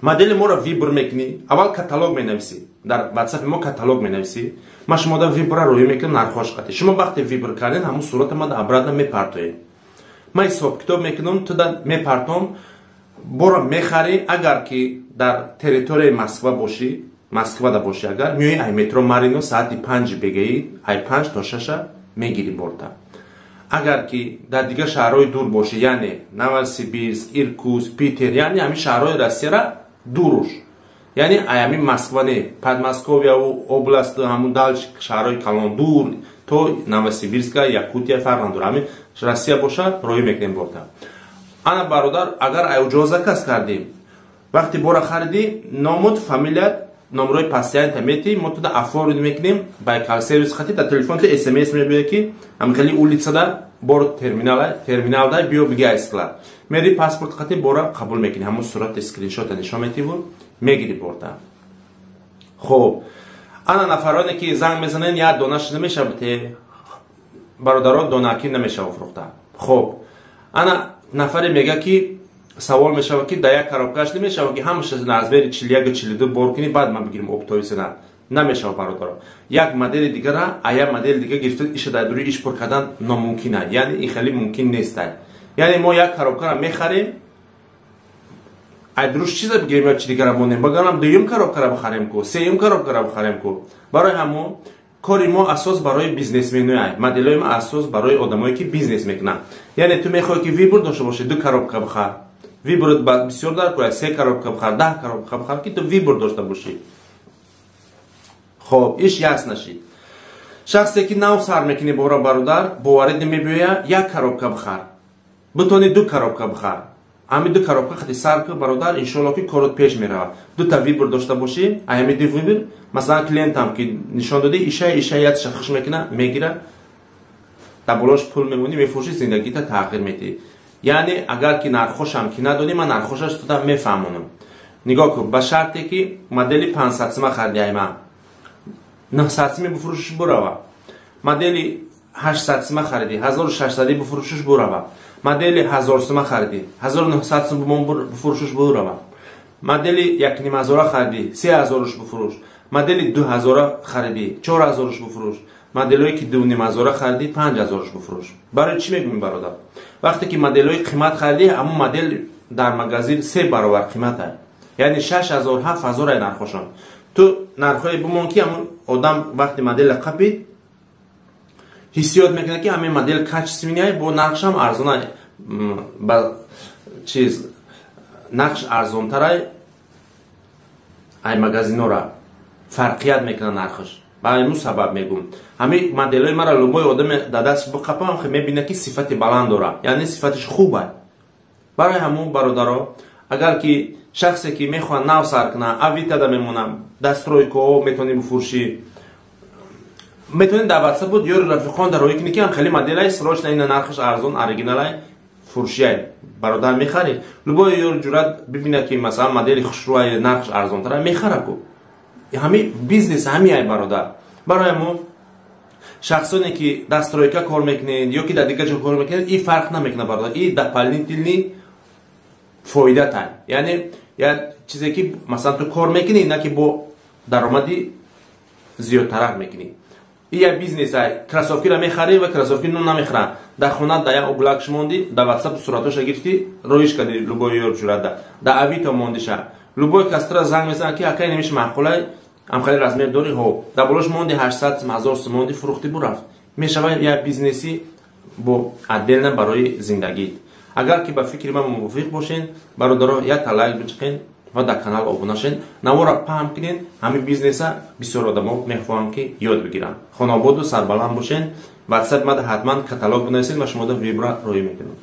Модели моро выбор мекунӣ, аввал каталог менависӣ, дар ватсапи мо каталог менависӣ, ман шумода выбор а роӣ мекунам нархош қатӣ. Шумо вақте выбор карден, ҳамун сурата мада обратно мепартоед. Ман ҳисоб китоб мекунам, туда мепартом, бора мехарӣ. Агар ки дар территорияи Москва бошӣ, Москвада бошӣ, агар меои ай метро Марино соати 5 бегаӣ, ай 5 то 6-а мегирӣ борта. Агар ки дар дигар шаҳрҳои дур бошӣ, яъне Новосибирск, Иркутск, Питер, яъне ҳамин шаҳрҳои Россияра дуруш, яъне ай ҳамин Москва не, Подмосковьяву област, ҳамун дальше шаҳрҳои калон дур, то Новосибирска, Якутия, фарқ надора, ҳамин Россия боша, роҳӣ мекунем борта. Ана, бародар, агар айуҷо заказ кардем, вақти бора харидӣ, номут, фамилият, номрои пассианта мети, мо туда оформить мекунем. Байкал сервис хати дар телефонти СМС мебиёд, ки ҳамхели улица да бор терминалда, биё биги ай склад. Мери, паспорт хати бора қабул мекунӣ, ҳамун сурати скриншота нишон метиву мегири борта. Хоб, ана нафароне ки занг мезанен, як донаш намешавад, те бародаро, донаки намешава фурӯхта. Хоб, ана нафаре мега, ки савол мешавад, ки дар як коробка ш намешавад, ки ҳамаша размери 41, 42 бор кунӣ, баъд ман бигирим оптовый цена? Намешавад, бародаро. Як модели дигара а як модели дига гирифта, иша дар дури иш пур кардан номумкин аст, яъне ин хеле мумкин нестай. Яъне мо як коробка ра мехарем, ай дуруш чиза бигирем ё чи дигара монем, багарам дуюм коробка ра бихарем ку, сеюм коробка ра бихарем ку. Барои ҳамон кори мо асос барои бизнесменоя, моделҳои мо асос барои одамое, ки бизнес мекунанд. Яъне ту мехоҳӣ, ки выбор дошта бошӣ, ду коробка бихар, выбор от бисёр дар кора, се коробка бихар, 10 коробка бихар, ки ту выбор дошта бошӣ. Хоб, иш ясно шид. Шахсе ки нав сар мекунӣ бора, бародар, боварӣ намебиёя, як коробка бихар, битони ду коробка бихар. Ҳами ду коробка хати сар ку, бародар, иншоалло, ки корот пеш меравад. Дута выбор дошта бошӣ, ҳами ду выбор, масалан, клиентам ки нишон додӣ, иша иша ятша хуш мекуна, мегира, дар болош пул мемонӣ, мефурӯшӣ, зиндагита тағйир медиҳӣ. Яъне агар ки нархошам ки надонӣ, ман нархошаш туда мефаҳмонам. Нигоҳ кун, ба шарте ки модели 500 сима хариди, айма 900 сими бифурӯшиш, бурава. Модели 800 сима хариди, 1600 бифурӯшиш, бурава. Модели 1000 сима хариди, 1900 сим бифурӯшиш, бурава. Модели 1500-ра хариди, 3000-уш бифурӯш. Модели 2000-ра хариди, 4000-уш бифурӯш. Моделое ки 2500-ра хариди, 5000-уш бифурӯш. Барои чӣ мегӯем, бародар? Вақте ки моделҳои қимат хариди, ҳамун модел дар магазин се баробар қимат ай, яъне 6000, 7000 ай нархошон. Ту нархҳое бимон, ки ҳамун одам вақти модела қапид, ҳиссиёт мекунад, ки ҳамин модел качественный, бо нархшам арзона, ба чиз нархш арзонтарай ай магазинора, фарқият мекунад нархш. Ба ҳамин сабаб мегӯм, ҳамин моделҳои мара любой одаме дар даст биқапам, мебинад, ки сифати баланд дорад, яъне сифатиш хуб ай. Барои ҳамун, бародаро, агар ки шахсе ки мехоҳад нав сар кунад, Авитада мемонам, дар стройка ҳо метавонӣ бифурӯшӣ, метавонӣ дар ватсап буд ёри рафиқон дар роҳӣ кунӣ, ки ҳам хеле моделай срочно, ина нархаш арзон, оригиналай, фурӯшиай, бародар, мехарӣ. Любой ёр ҷурат бибинад, ки масалан модели хушрӯай, нархаш арзонтара, мехара ку. Ҳами бизнес ҳами ай, бародар. Барои ҳамон шахсоне ки дар стройка кор мекунед ё ки дар дигар ҷо кор мекунед, и фарқ намекунад, бародар, и дополнительный фоидатай, яъне як чизе ки масалан ту кор мекунӣ, на ки бо даромади зиёдтарак мекунӣ. И як бизнес ай. Кроссовки ра мехарӣ ва кроссовки нун намехӯранд, дар хона дар як угол акш монди, дар ватсап суратоша гирифтӣ, роиш кардӣ, любой ёр ҷурада дар Авито мондиша, любой кастра занг мезанад, ки акай, немиш маъқулай, амхали размер дорӣ? Ҳо, дар болош монди 800, 1000 сум монди, фурӯхтӣ, бурафт. Мешавад як бизнеси бо отдельно барои зиндагит. Агар ки ба фикри ман мувофиқ бошен, бародаро, як та лайк бичиқен ва дар канал обуна шен, навора паҳм кунен. Ҳамин бизнеса бисёр одамо мехоҳам, ки ёд бигиранд. Хонаободу сарбаланд бошен. Ватсап мада ҳатман каталог бинависед, ва шумода выбор а роӣ мекунам.